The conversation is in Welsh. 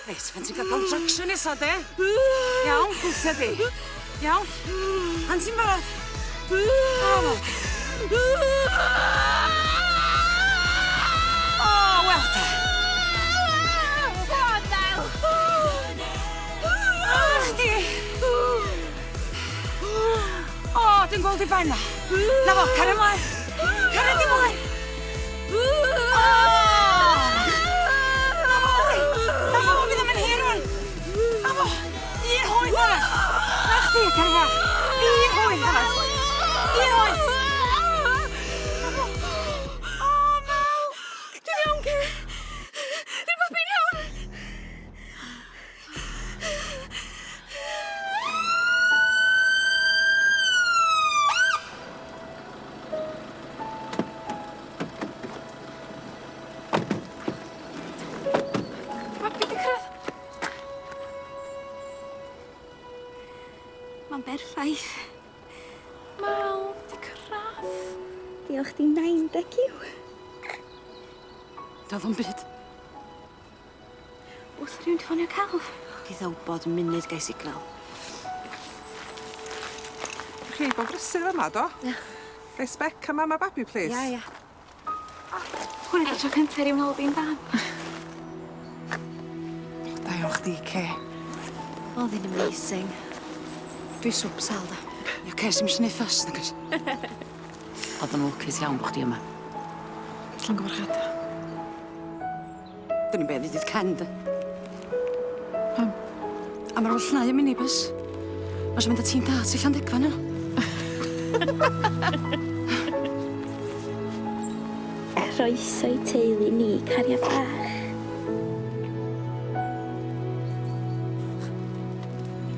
Reit, pan ti'n cael contraction nesa, de? Iawn, gwthio di. Iawn? Pan ti'n barod? O, O, wel da. Go on, Mel! O, chdi! O, dwi'n gweld i ben na. Na fo, cario ymlaen. Cario di mlaen. O! Na fo, Oli. Na fo, fydd o'n mynd hir rwan. Na fo. Un hwyth arall. Na chdi, cario fach. Un hwyth arall. Un hwyth. Na fo. O, Mel. Dwi'n iawn, Kay. Dwi'n babi'n iawn. Babi 'di cyrradd. Ma'n berffaith. Mal, di cyrradd. Diolch di nain, Becky. Doedd o'm byd. O's rhywun 'di ffonio Cal? Geith o wbod munud gai signal. Chi 'di bod brysur fyma do? Ia. Gai spec am mam a babi plîs? Ia ia. Hwn ydi'r tro cynta i rywun alw fi'n fam. Da iawn chdi, Kay. O'dd hi'n amazing. Dwi swp sâl da. I oce, sim isio neud fuss nag oes? O'dd o'n lwcus iawn bo' chdi yma. Llongyfarchiada. Dwn i'm be' ddeudith Ken de. Pam? Am ar ôl llnau y minibus. Ma' isio mynd â tîm darts i Llandegfan yno. Croeso i teulu ni, cariad bach.